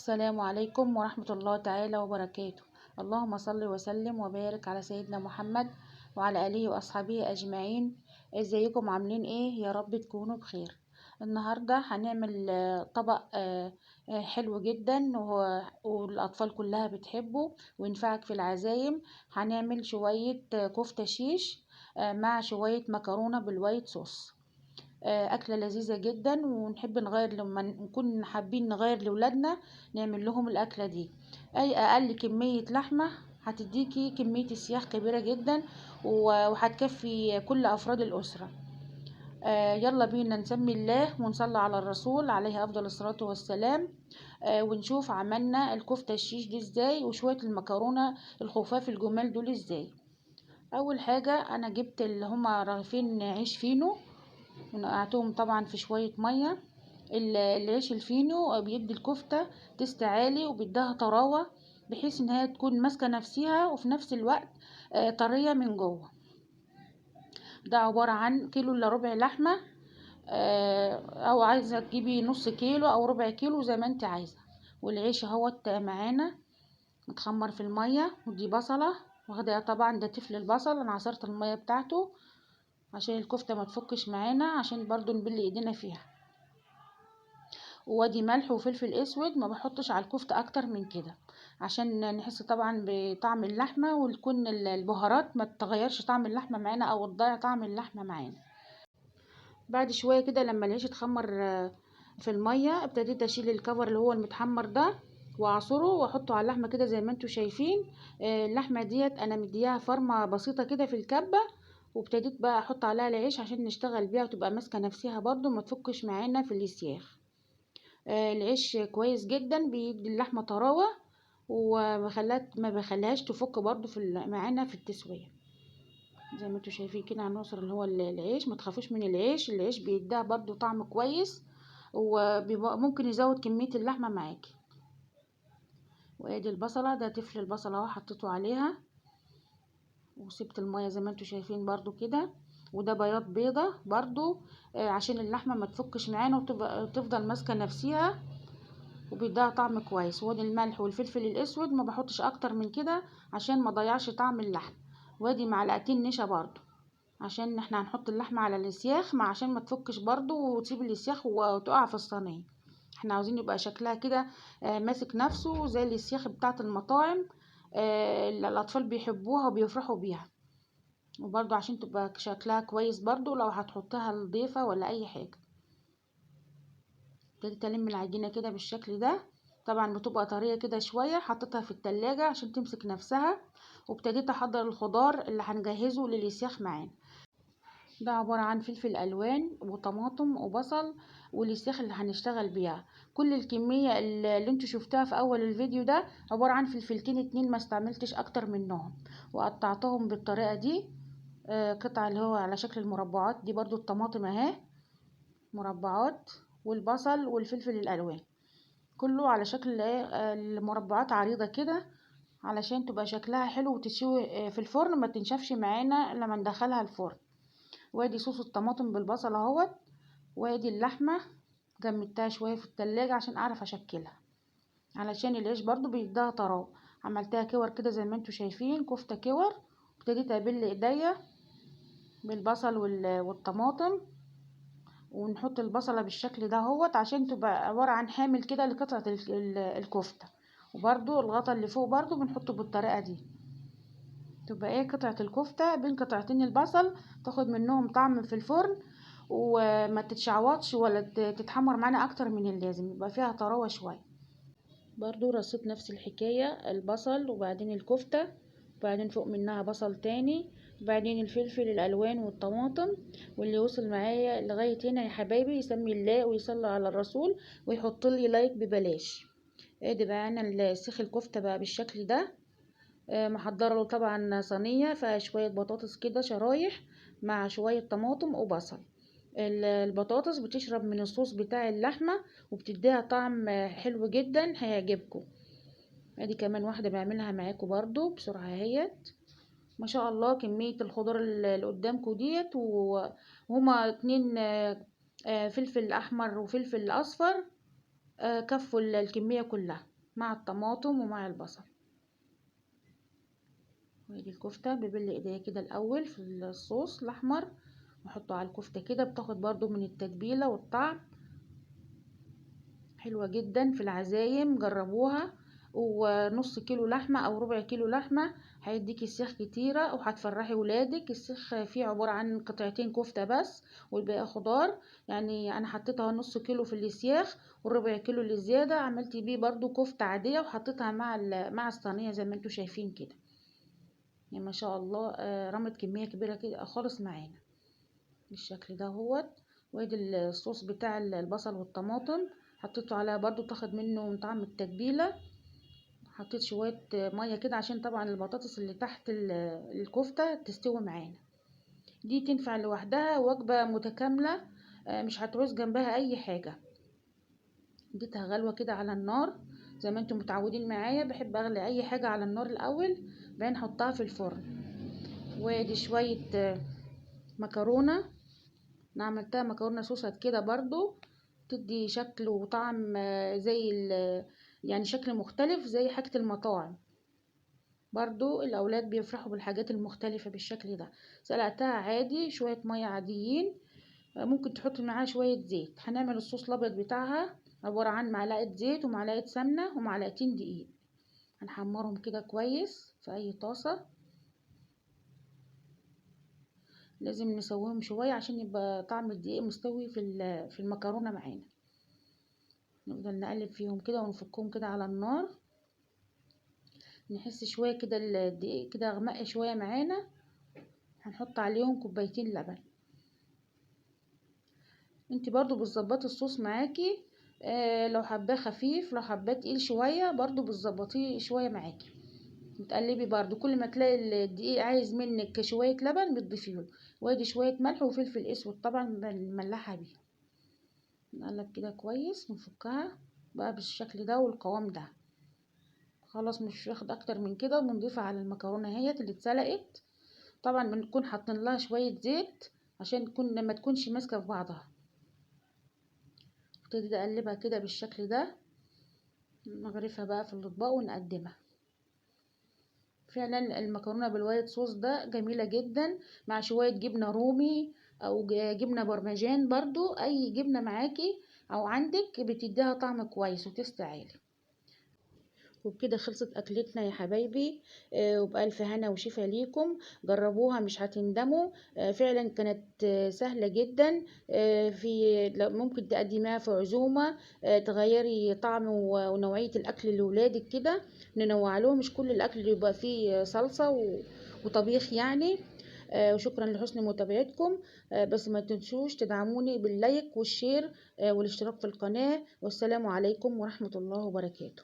السلام عليكم ورحمة الله تعالى وبركاته. اللهم صل وسلم وبارك على سيدنا محمد وعلى آله وأصحابه أجمعين. ازيكم عاملين ايه؟ يا رب تكونوا بخير. النهاردة هنعمل طبق حلو جدا والأطفال كلها بتحبه وينفعك في العزايم. هنعمل شوية كفتة شيش مع شوية مكرونة بال white sauce. أكلة لذيذة جدا، ونحب نغير لما نكون حابين نغير لولادنا نعمل لهم الأكلة دي. أي أقل كمية لحمة هتديكي كمية السياخ كبيرة جدا وهتكفي كل أفراد الأسرة. يلا بينا نسمي الله ونصلي على الرسول عليه أفضل الصلاة والسلام، ونشوف عملنا الكفتة الشيش دي ازاي وشوية المكرونة الخفاف الجمال دول ازاي. أول حاجة أنا جبت اللي هما رغيفين عيش فينو ونقعتهم طبعا في شوية مية. العيش الفينو بيدي الكفتة taste عالي وبيديها طراوة بحيث ان هي تكون ماسكة نفسها وفي نفس الوقت طرية من جوه. ده عبارة عن كيلو الا ربع لحمة، او عايزة تجيبي نص كيلو او ربع كيلو زي ما انت عايزة. والعيش اهوت معانا متخمر في المية، ودي بصلة واخدة طبعا ده تفل البصل، انا عصرت المية بتاعته عشان الكفتة ما تفكش معانا، عشان برضو نبل ايدينا فيها. وادي ملح وفلفل اسود، ما بحطش على الكفتة اكتر من كده عشان نحس طبعا بطعم اللحمة، وتكون البهارات ما تغيرش طعم اللحمة معانا او تضيع طعم اللحمة معانا. بعد شوية كده لما العيش اتخمر في المية ابتديت اشيل الكفر اللي هو المتحمر ده واعصره واحطه على اللحمة كده زي ما انتم شايفين. اللحمة ديت انا مدياها فرمة بسيطة كده في الكبة، وابتديت بقى احط عليها العيش عشان نشتغل بيها وتبقى ماسكة نفسها برضو ما تفكش معانا في السياخ. العيش كويس جدا بيدي اللحمة طراوة ما بخليهاش تفك برضو معانا في التسوية. زي ما انتم شايفين كده هنعصر اللي هو العيش. ما تخافوش من العيش، العيش بيديها برضو طعم كويس وممكن يزود كمية اللحمة معاكي. وادي البصلة، ده تفل البصلة اهو حطيته عليها، وسبت المية زي ما انتم شايفين برضو كده. وده بياض بيضة برضو، عشان اللحمة ما تفكش معانا وتفضل ماسكة نفسيها وبيديها طعم كويس. وادي الملح والفلفل الاسود، ما بحطش اكتر من كده عشان ما ضيعش طعم اللحم. وادي معلقتين نشا برضو عشان احنا هنحط اللحمة على الاسياخ، عشان ما تفكش برضو وتسيب الاسياخ وتقع في الصينية. احنا عاوزين يبقى شكلها كده، ماسك نفسه زي الاسياخ بتاعة المطاعم، اللي الاطفال بيحبوها وبيفرحوا بيها. وبرضو عشان تبقى شكلها كويس برضو لو هتحطها لضيفة ولا اي حاجة. ابتديت الم العجينة كده بالشكل ده، طبعا بتبقى طرية كده شوية، حطيتها في التلاجة عشان تمسك نفسها. وابتديت احضر الخضار اللي هنجهزه للسياخ معانا. ده عبارة عن فلفل الوان وطماطم وبصل والسياخ اللي هنشتغل بيها. كل الكمية اللي انتوا شفتوها في اول الفيديو ده عبارة عن فلفلتين اتنين، ما استعملتش اكتر منهم، وقطعتهم بالطريقة دي، قطع اللي هو على شكل المربعات دي. برضو الطماطم اهي مربعات، والبصل والفلفل الالوان كله على شكل المربعات عريضة كده علشان تبقى شكلها حلو وتتشوي في الفرن، ما تنشفش معانا لما ندخلها الفرن. وادي صوص الطماطم بالبصل اهوت. وادي اللحمة جمدتها شوية في التلاجة عشان اعرف اشكلها، علشان العيش برضو بيديها طراوة. عملتها كور كده زي ما انتوا شايفين، كفتة كور. ابتديت ابل ايديا بالبصل والطماطم، ونحط البصلة بالشكل ده اهوت عشان تبقى عبارة عن حامل كده لقطعة الكفتة. وبرضو الغطا اللي فوق برضو بنحطه بالطريقة دي، تبقى قطعة الكفتة بين قطعتين البصل، تاخد منهم طعم في الفرن وما تتشعوطش ولا تتحمر معانا اكتر من اللازم، يبقى فيها طراوة شوية. برضو رصيت نفس الحكاية، البصل وبعدين الكفتة، وبعدين فوق منها بصل تاني، وبعدين الفلفل الالوان والطماطم. واللي وصل معايا لغاية هنا يا حبايبي يسمي الله ويصلي على الرسول ويحط لي لايك ببلاش. ادي بقى انا سيخ الكفتة بقى بالشكل ده، محضره له طبعا صينية فيها شوية بطاطس كده شرايح مع شوية طماطم وبصل. البطاطس بتشرب من الصوص بتاع اللحمة وبتديها طعم حلو جدا هيعجبكم. ادي كمان واحدة بعملها معاكم برضو بسرعة اهيت. ما شاء الله كمية الخضار اللي قدامكم ديت، وهما 2، فلفل احمر وفلفل اصفر، كفوا الكمية كلها. مع الطماطم ومع البصل. وادي الكفتة ببل ايديا كده الاول في الصوص الاحمر واحطه على الكفتة كده، بتاخد برضو من التتبيلة والطعم، حلوة جدا في العزايم، جربوها. ونص كيلو لحمة او ربع كيلو لحمة هيديكي سيخ كتيرة وهتفرحي ولادك. السيخ فيه عبارة عن قطعتين كفتة بس والباقي خضار، يعني انا حطيتها نص كيلو في السياخ والربع كيلو اللي زيادة عملت بيه برضو كفتة عادية وحطيتها مع الصينية زي ما انتوا شايفين كده. يعني ما شاء الله، رمت كمية كبيرة كده خالص معانا بالشكل ده اهوت. وادي الصوص بتاع البصل والطماطم حطيته عليها برضو تاخد منه طعم التتبيلة. حطيت شوية مية كده عشان طبعا البطاطس اللي تحت الكفتة تستوي معانا. دي تنفع لوحدها وجبة متكاملة، مش هتعوز جنبها اي حاجة. اديتها غلوة كده على النار زي ما انتم متعودين معايا، بحب اغلي اي حاجة على النار الاول بعدين احطها في الفرن. وادي شوية مكرونة، انا عملتها مكرونة صوصات كده برضو، تدي شكل وطعم زي يعني شكل مختلف زي حاجة المطاعم. برضو الأولاد بيفرحوا بالحاجات المختلفة بالشكل ده. سلقتها عادي شوية مية عاديين، ممكن تحط معاها شوية زيت. هنعمل الصوص الأبيض بتاعها عبارة عن معلقة زيت ومعلقة سمنة ومعلقتين دقيق، هنحمرهم كده كويس في أي طاسة. لازم نسويهم شوية عشان يبقى طعم الدقيق مستوي في المكرونة معانا. نفضل نقلب فيهم كده ونفكهم كده على النار، نحس شوية كده الدقيق كده غمق شوية معانا. هنحط عليهم كوبايتين لبن. انت برضو بتظبطي الصوص معاكي، لو حباه خفيف لو حباه تقيل شوية برضو بتظبطيه شوية معاكي. بتقلبي برضو كل ما تلاقي الدقيق عايز منك شوية لبن بتضيفيه له. وادي شوية ملح وفلفل اسود طبعا بنملحها بيها. نقلب كده كويس ونفكها بقى بالشكل ده والقوام ده. خلاص مش واخد اكتر من كده. وبنضيفها على المكرونه اهيت اللي اتسلقت، طبعا بنكون حاطين لها شوية زيت عشان ما تكونش ماسكه في بعضها. ابتدي اقلبها كده بالشكل ده، نغرفها بقى في الاطباق ونقدمها. فعلا المكرونه بال white sauce ده جميلة جدا مع شوية جبنه رومي او جبنه برمجان، برضو اي جبنه معاكي او عندك بتديها طعم كويس و taste عالي. وبكده خلصت اكلتنا يا حبايبي، وبألف هنا وشفا ليكم. جربوها مش هتندموا، فعلا كانت سهلة جدا، ممكن تقدميها في عزومة، تغيري طعم ونوعية الاكل لولادك كده، ننوع لهم، مش كل الاكل اللي يبقى فيه صلصة وطبيخ يعني. وشكرا لحسن متابعتكم، بس ما تنسوش تدعموني بال like وال share، والاشتراك في القناة. والسلام عليكم ورحمة الله وبركاته.